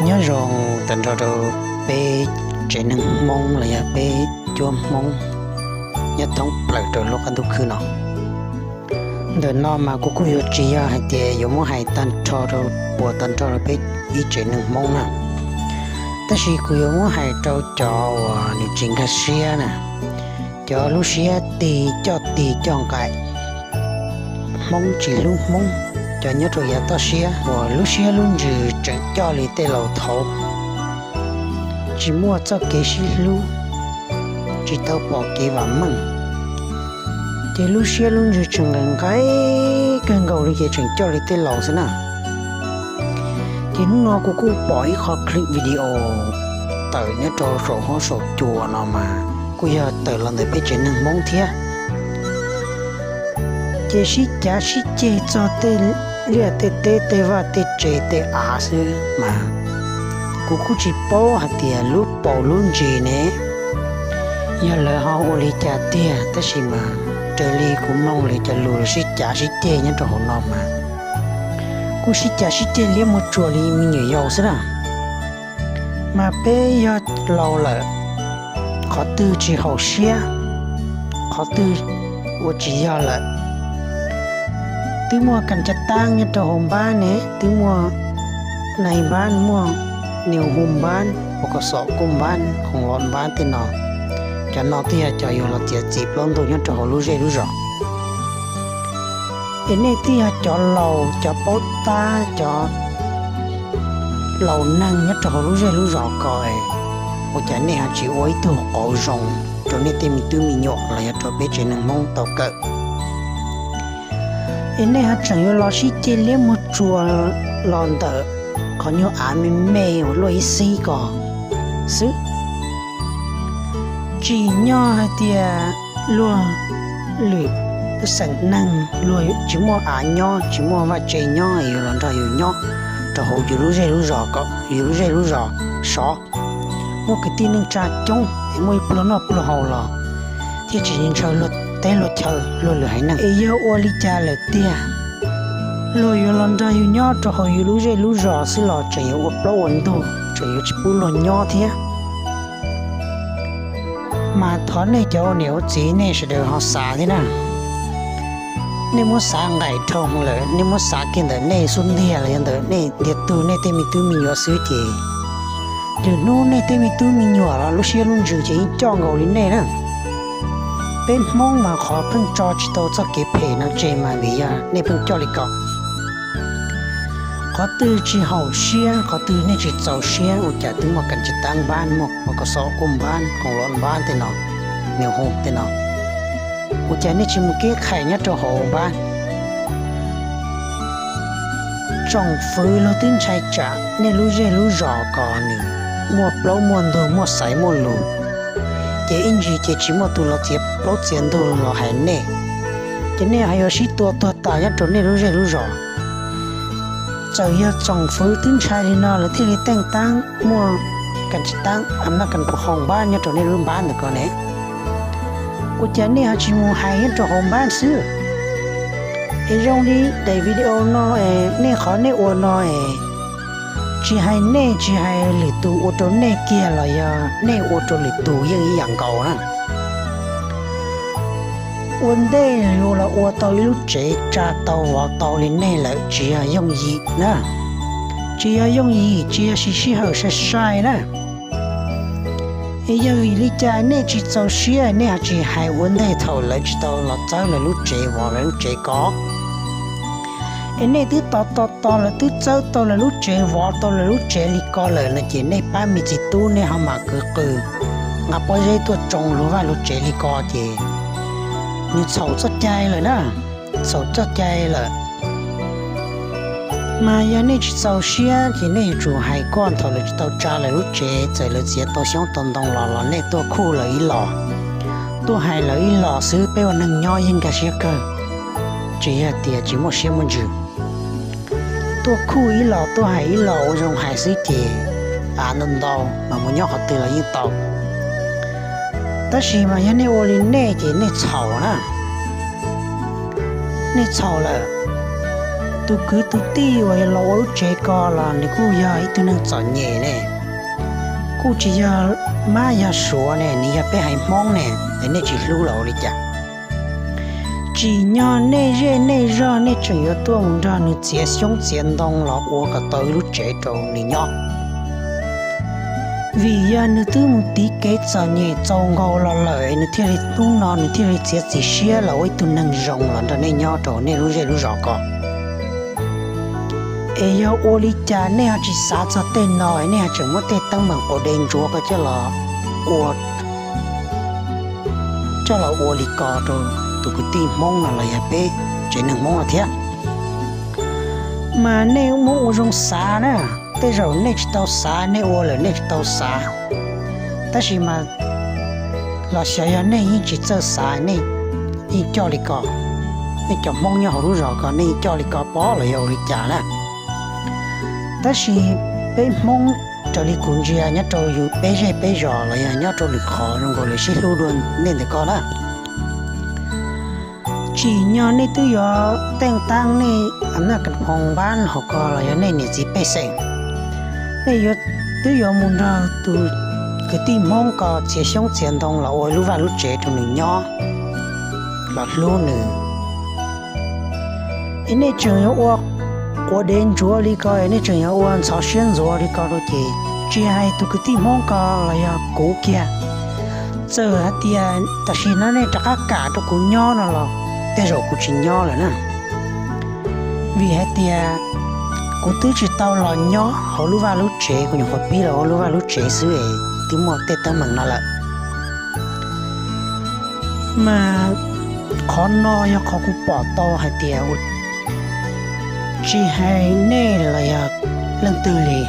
Nyob zoo tag nrho rau peb tsev neeg Hmoob los yog peb cuab Hmoob nyob thoob plaws rau lub qab ntuj khwb no. Ntawm no mas kuv kuj yuav tsis yog hais tias yuav muab hais tag nrho rau puas tag nrho rau peb ib tsev neeg Hmoob na, tab sis kuv yuav muab hais rau cov uas nws tsis nkag siab na, cov lub siab tig coj tig coj nqaim, Hmoob tsis hlub Hmoob, cov nyob rau yav toj siab uas lub siab lub ntsws tseem coj li tej laus thaud, tsis muaj txoj kev sib hlub, tsis tau pom kev vam meej, ces lub siab lub ntsws tseem nqaim nqaim kawg nkaus li ces tseem coj li tej laus xwb na. Ces hnub no kuv kuj pom ib qho clip video tawm nyob rau saum huab saum cua no mas kuj yog tawm los ntawm peb tsev neeg Hmoob thiab. Ces sib cav sib ceg txog tej liaj tej teb tej vaj tej tsev tej av xwb mas kuv kuj tsis paub hais tias lub paus lub ntsis ne yog lawv ho ua li cas tiag, tab sis mas raws li kuv mloog lawv cov lus sib cav sib ceg nyob rau hauv no mas kuj sib cav sib ceg liab muag tsuas li me nyuam yaus xwb na. Mas peb yog laus lawm, qhov twg tsis haum siab, qhov twg ua tsis yog lawm, twb muaj kas cav taab nyob rau hauv npab ne, twb muaj nais npab, muaj niu hu npab, pos kos xom kuj npab, khoom los npab tej no, cov no twb yog cov yuav los txiav txim plaub ntug nyob rau hauv lub zej lub zos. Es nej twb yog cov laus cov paub tab cov laus neeg nyob rau hauv lub zej lub zos ko, ua cas nej ho tsis ua ib tug qauv zoo rau nej tej me tub me nyuam los yog rau peb tsev neeg Hmoob tau kawm? Es nej ho tseem yuav los sib ceg liab muag tsuas los ntawm qhov nyuag av me me uas luaj ib xib ko xwb. Tsim nyog hais tias luag lwm xeem neeg luag tsis muaj av nyob tsis muaj vaj tse nyob es yuav los nrog yus nyob rau hauv yus lub zej lub zos ko, yus lub zej lub zos sov, muaj kwv tij neej tsa coob es muaj ib pluag noj pluag haus los thiaj tsis ntshaw luag teb luag chaw luag lwm haiv neeg. Es yog ua li cas lawm tiag, luag yuav los nrog yus nyob rau hauv yus lub zej lub zos xwb los tseem yuav ua plaub ua ntug, tseem yuav tsis pub luag nyob thiab. Mas thov nej cov ua niam ua txiv nej sawv daws ho xav thiab na. Nej muab xav nqaim dhau lawm, nej muab xav kiag ntawm nej xub ntiag los yog ntawm nej ntiag tug nej tej me tub me nyuam xwb ces lwm hnub nej tej me tub me nyuam los lub siab lub ntsws ces yeej coj nkaus li nej na. Peb Hmoob mas qhov pheej tso tsis tau txoj kev phem no tseg mas vim yog nej pheej coj li ko. Qhov twg tsis haum siab, qhov twg nej tsis txaus siab, ua cas twb muaj kas cav taab npab, muaj pos kos xom kuj npab, khoom los npab tej no, niu hu tej no, ua cas nej tsis mus keb qhais nyob rau hauv npab? Tsoom fwv luag twb ntshai tsam nej lub zej lub zos ko nws muaj plaub muaj ntug muaj xaiv muaj lus, ces ib ntsis ces tsis muaj tus los txiav plaub txiav ntug los hais nej, ces nej ho yuav sib tua tuag tas nyob rau nej lub zej lub zos. Txawm yog tsoom fwv twb ntshai li no lawv thiaj li teej taab muaj kas cav taab, am naj kas pus hoo npab nyob rau nej lub npab ntawm ko ne, ua cas nej ho tsis mus hais nyob rau hauv npab xwb? Es zoo li daim video no es nej qhov nej ua no es tsis hais nej tsis hais lwm tus ua rau nej kiag los yog nej ua rau lwm tus yeej ib yam nkaus na. Ua ntej yuav los ua tau ib lub tsev tsa tau vov tau li nej lawm tsis yog yooj yim na. Tsis yog yooj yim, tsis yog siv sij hawm sai sai na. Es yog vim li cas nej tsis txaus siab nej ho tsis hais ua ntej thaum lawv tsis tau los txawb lawv lub tsev vov lawv lub tsev ko? Es nej twb tos tos tos lawv twb txawb tau lawv lub tsev vov tau lawv lub tsev li ko lawm no ces nej pab me txiv tub nej ho mam kwv qw nqa pob zeb tuaj tsoo luag vaj luag tsev li ko ces nws txhaum txoj cai lawm na, txhaum txoj cai lawm. Mas yog nej tsis txaus siab ces nej yuav tsum hais kom thaum lawv tsis tau tsa lawv lub tsev, txawm lawv txiav tau xyoob tau ntoo los los nej tuaj khuj lawv ib los, tuaj hais lawv ib los xwb, peb ua neeg nyob yeej nkag siab kawg, tsis yog tias tsis muaj siab muaj ntsws. Tuaj khuj ib los tuaj hais ib los ua zoo hais xwb ces av ntau ntau mas mus nyob qhov twg los yeej tau. Tab sis mas yog nej ua li nej ces nej txhaum na, nej txhaum lawm. Tus kwv tus tij uas los ua lub tsev ko los nws kuj yog ib tug neeg txom nyem ne, kuj tsis yog mab yog suav ne, nws yog peb haiv Hmoob ne, es nej tsis hlub los ua li cas? Tsim nyog nej zej nej zog nej tseem yuav tuaj mus nrog nws txiav xyoob txiav ntoo los ua kom tau ib lub tsev rau nws nyob. Vim yog nws twb mus tiv kev txom nyem txaus nkaus los lawm, nws thiaj li hnub no nws thiaj li txiav txim siab los ua ib tug neeg zoo los nrog nej nyob rau nej lub zej lub zos ko. Es yog ua li cas nej ho tsis xav txog tej no, nej ho tseem muab tej teeb meem quav dev ntsuav ko coj los ua, coj los ua li ko rau tus kwv tij Hmoob no los yog peb tsev neeg Hmoob no thiab? Mas nej muab ua zoo xav na, tej zaum nej tsis tau xav, nej ua lawm nej tsis tau xav. Tab sis mas los xyov yog nej yeej tsis txawj xav, nej yeej coj li ko, nej cov Hmoob nyob hauv lub zos ko nej yeej coj li ko pob los yog ua li cas na. Tab sis peb Hmoob raws li kuv ntsia nyob rau yus peb zej peb zos los yog nyob rau lwm qhov zoo nkaus lawv sib hlub dua nej ntawm ko na. Tsim nyog nej twb yuav teej tab nej naj kas phoos npab hauv ko los yog nej niam txiv pej xeem, nej twb yuav mus nrog tus kwv tij Hmoob ko txiav xyoob txiav ntoo los ua lub vaj lub tsev rau nws nyob, los hlub nws. Es nej tseem yuav ua quav dev ntsuav li ko, nej tseem yuav ua ntxhov siab ntxuav li ko rau ces tsis hais tus kwv tij Hmoob ko los yog kuv kiag, txawm hais tias tam sim no nej rov qab kam rau kuv nyob no los tej zaum kuv tsis nyob lawm na. Vim hais tias kuv twb tsis tau los nyob hauv lub vaj lub tsev, kuv nyuam qhuav pib los ua lub vaj lub tsev xwb es twb muaj tej teeb meem no lawm. Mas qhov no yog qhov kuv pom tau hais tias tsis hais nej los yog leej twg li,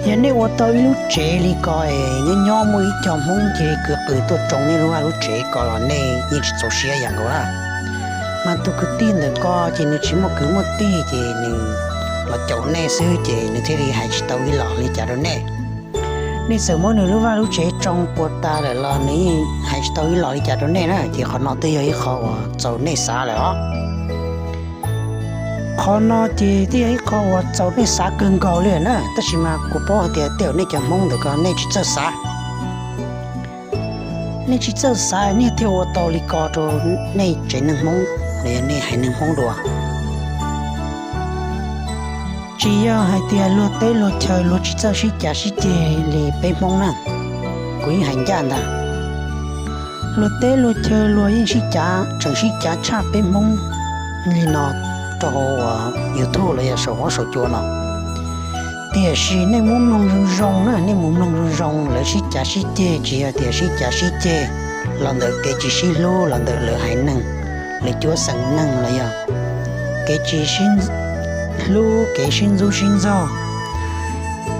yog nej ua tau ib lub tsev li ko es nyob nyob muaj ib co Hmoob cia li kwv qws tuaj tsoo nej lub vaj lub tsev ko los nej yeej tsis txaus siab yam nkaus na. Mas tus kwv tij ntawm ko ces nws tsis muaj kwv muaj tij ces nws los caum nej xwb ces nws thiaj li hais tsis tau ib los li cas rau nej. Nej txawm muab nws lub vaj lub tsev tsoo puas tas lawm los nws yeej hais tsis tau ib los li cas rau nej na, ces qhov no twb yog ib qho uas txaus nej xav lawm os. Qhov no ces twb yog ib qho uas txaus nej xav kawg nkaus li na, tab sis mas kuv paub hais tias tej zaum nej cov Hmoob ntawm ko nej tsis txawj xav. Nej tsis txawj xav nej thiaj ua tau li ko rau nej tsev neeg Hmoob los yog nej haiv neeg Hmoob dua. Tsis yog hais tias luag teb luag chaw luag tsis txawj sib cav sib ceg li peb Hmoob na, kuv yeej hais ncaj ntag. Luag teb luag chaw luag yeej sib cav, tseem sib cav tshaj peb Hmoob li no rau hauv uas YouTube los yog saum huab saum cua no. Tiam sis nej mus mloog zoo zoo na, nej mus mloog zoo zoo lawv sib cav sib ceg tsis yog tias sib cav sib ceg los ntawm kev tsis sib hlub los ntawm lawv haiv neeg, lawv cuab xeem neeg los yog kev tsis sib hlub kev sib ntxub sib ntxaug,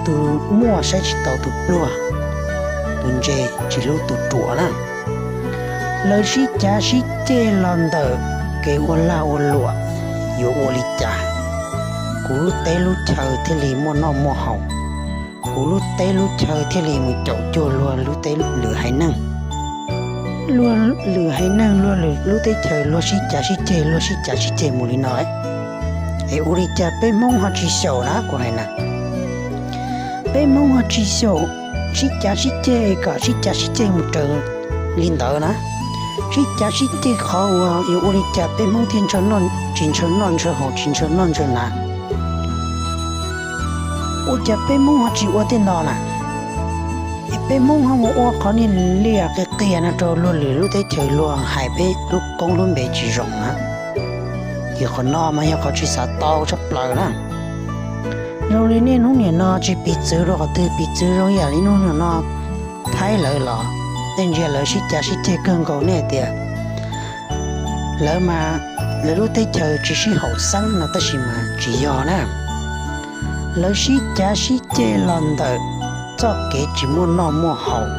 tus muaj saib tsis taus tus pluag, tus ntse tsis hlub tus ruam na. Lawv sib cav sib ceg los ntawm kev ua lag ua luam, yuav ua li cas kuv lub teb lub chaw thiaj li muaj noj muaj haus, kuv lub teb lub chaw thiaj li mus caum cuag luag lub teb lwm haiv neeg. Luag lwm haiv neeg luag lwm lub teb chaws luag sib cav sib ceg luag sib cav sib ceg mus li no, es ua li cas peb Hmoob ho tsis xyaum na kuv hais na. Peb Hmoob ho tsis xyaum sib cav sib ceg kom sib cav sib ceg mus raws li ntawd na. Sib cav sib ceg qhov uas yuav ua li cas peb Hmoob thiaj tsis ntshaw noj ntshaw haus tsis ntshaw noj ntshaw hnav. Ua cas peb Hmoob ho tsis ua tej no na? Es peb Hmoob ho mus ua qhov niag liam qias qias no rau luag lwm lub teb chaws luag hais peb lub koob lub npe tsis zoo na. Ces qhov no mas yog qhov tsis xav tau tshaj plaws na. Zoo li niaj hnub nim no tsis piv txwv rau qhov twg, piv txwv zoo yam li hnub nim no Thaib lawv los nej ntsia lawv sib cav sib ceg kawg nkaus nej tias lawv mas lawv lub teb chaws tsis sib haum xeeb no tab sis mas tsis yog na. Lawv sib cav sib ceg los ntawm txoj kev tsis muaj noj muaj haus,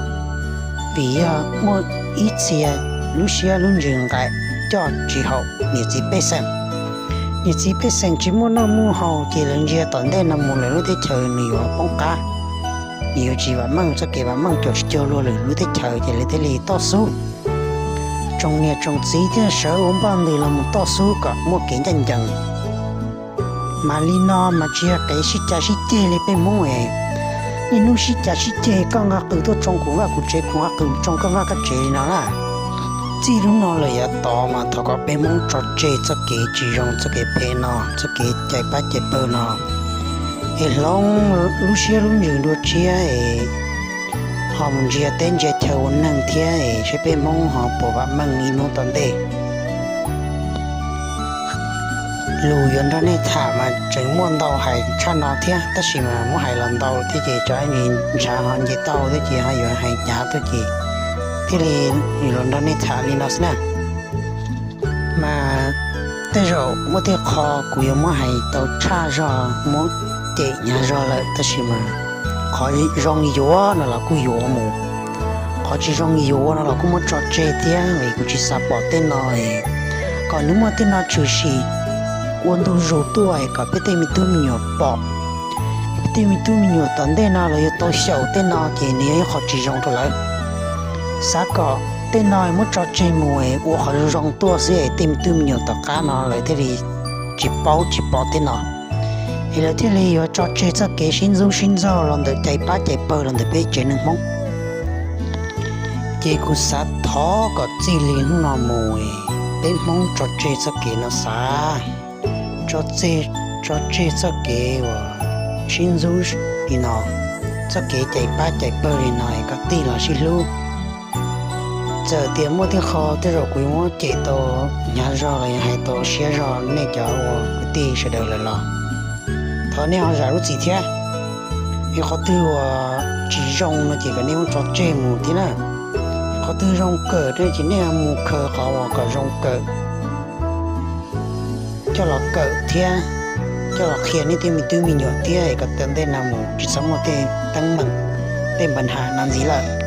vim yog muaj ib txhia lub siab lub ntsws nqaim coj tsis haum niam txiv pej xeem. Niam txiv pej xeem tsis muaj noj muaj haus ces lawv ntsia tom ntej no mus lawv lub teb chaws nws yuav poob qab, nws yuav tsis vam meej, txoj kev vam meej cuag tsis cuag luag lwm lub teb chaws ces lawv thiaj li toj xub. Tsoom niam tsoom txiv thiaj sawv ua npoj ntws los mus toj xub kom muaj kev ncaj ncees. Mas li no mas tsis yog kev sib cav sib ceg li peb Hmoob es, niaj hnub sib cav sib ceg, koj nqa qws tuaj tsoo kuv vaj kuv tsev, kuv nqa qws tsoo koj vaj koj tsev li no na. Txij hnub no lawm yav tod mas thov kom peb Hmoob tso tseg txoj kev tsis zoo, txoj kev phem no, txoj kev cais pab cais pawg no, es hloov lub siab lub ntsws dua tshiab es ho mus ntsia teb ntsia chaw ua neeg thiab es saib peb Hmoob ho puas vam meej ib hnub tom ntej. Lus yuav nrog nej tham mas tseem muaj ntau hais tshaj no thiab, tab sis mas muab hais los ntau thiab ces cov me ntshav ho nce tau thiab ces ho yuav hais hnyav tuaj ces thiaj li los nrog nej tham li no xwb na. Mas tej zaum muaj tej qho kuv yuav muab hais tau tshaj zog, muab cem hnyav zog lawm, tab sis mas qhov zoo yuav no los kuj yuav mus, qhov tsis zoo yuav no los kuj muab tso tseg thiab, es kuv tsis xav pom tej no. Kom nws muaj tej no tshwm sim ua ntu zus tuaj kom peb tej me tub me nyuam pom, peb tej me tub me nyuam tom ntej no los yuav tau xyaum tej no ces nws yog ib qho tsis zoo rau lawv. Xav kom tej no muab tso tseg mus es ua qhov zoo zoo tuaj xwb es tej me tub me nyuam tom qab no lawv thiaj li tsis paub tsis pom tej no, es lawv thiaj li yuav tso tseg txoj kev sib ntxub sib ntxaug los ntawm cais pab cais pawg los ntawm peb tsev neeg Hmoob. Ces kuv xav thov kom txij li hnub no mus peb Hmoob tso tseg txoj kev no xav, tso tseg, tso tseg txoj kev uas sib ntxub li no, txoj kev cais pab cais pawg li no es kom tig los sib hlub. Txawm tias muaj tej qho tej zaum kuv yuav muab cem tau hnyav zog los yog hais tau siab zog nej cov uas kwv tij sawv daws lawm los thov nej ho zam lub txim thiab. Yog qhov twg uas tsis zoo no ces kom nej muab tso tseg mus thiab na. Qhov twg zoo kawm no ces nej mus khaws qhov uas kom zoo kawm coj los kawm thiab coj los qhia nej tej me tub me nyuam thiab es kom tom ntej no mus tsis txhob muaj tej teeb meem, tej npa nham no ntxiv lawm.